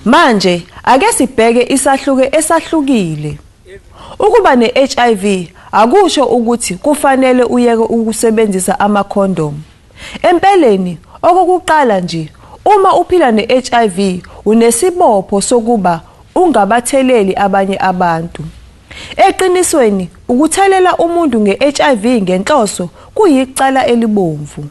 Manje ake sibheke isahluko esahlukile. Ukuba ne-HIV akusho ukuthi kufanele uyeke ukusebenzisa amakhondomu. Empeleni, okokuqala nje, uma uphila ne-HIV unesibopho sokuba ungabatheleli abanye abantu. Eqinisweni, ukuthelela umuntu nge-HIV ngenhloso kuyicala elibomvu.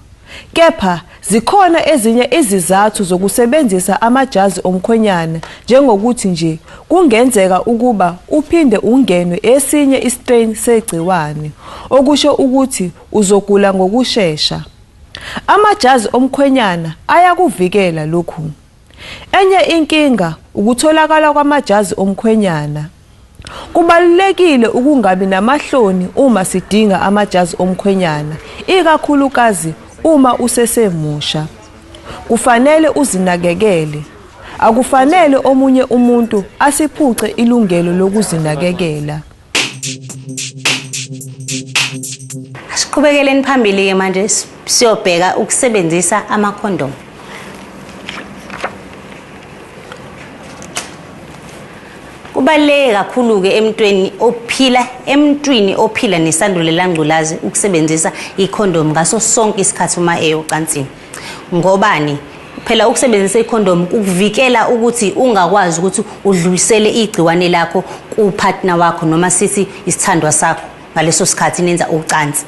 Kepha zikhona ezinye izizathu zokusebenzisa amajazi omkhwenyana, njengokuthi nje kungenzeka ukuba uphinde ungenwe esinye istrain segciwane, okusho ukuthi uzogula ngokushesha. Amajazi omkhwenyana ayakuvikela lokhu. Enye inkinga ukutholakala kwamajazi omkhwenyana. Kubalulekile ukungabi namahloni uma sidinga amajazi omkhwenyana, ikakhulukazi uma usesemusha. Kufanele uzinakekele. Akufanele omunye umuntu asiphuce ilungelo lokuzinakekela. Asiqhubekeleni phambili-ke manje siyobheka ukusebenzisa amakhondomu. Kubaluleke kakhulu-ke emntwini ophila nesandulela ngculazi ukusebenzisa ikhondomu ngaso sonke isikhathi uma eyocansini. Ngobani? Phela ukusebenzisa ikhondomu kukuvikela ukuthi ungakwazi ukuthi udlulisele igciwane lakho kupartner wakho noma sithi isithandwa sakho ngaleso sikhathi nenza ucansi.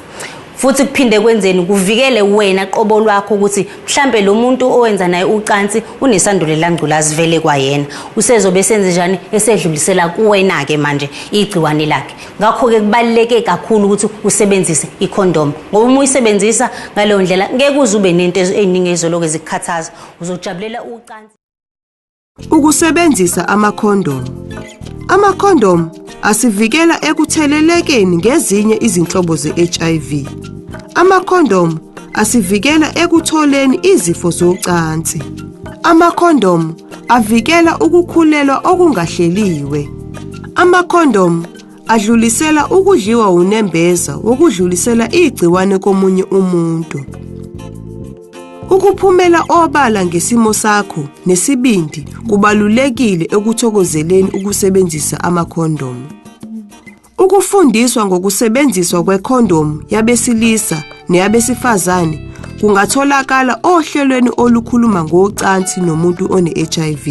Futhi kuphinde kwenzeni kuvikele wena qobo lwakho ukuthi mhlambe lo muntu owenza naye ucansi unesandulela ngculazi vele kwayena, usezobe senze njani esedlulisela kuwena ke manje igciwane lakhe. Ngakho ke kubaluleke kakhulu ukuthi usebenzise ikhondomu, ngoba uma uyisebenzisa ngaleyo ndlela ngeke uze ube nento eziningi ezoloku ezikukhathaza, uzojabulela ucansi. Ukusebenzisa amakhondomu. Amakhondomu asivikela ekuthelelekeni ngezinye izinhlobo ze-HIV. Amakhondomu asivikela ekutholeni izifo zocansi. Amakhondomu avikela ukukhulelwa okungahleliwe. Amakhondomu adlulisela ukudliwa unembeza wokudlulisela igciwane komunye umuntu. Ukuphumela obala ngesimo sakho nesibindi kubalulekile ekuthokozeleni ukusebenzisa amakhondomu. Ukufundiswa ngokusebenziswa kwekhondomu yabesilisa neyabesifazane kungatholakala ohlelweni olukhuluma ngocansi nomuntu one-HIV.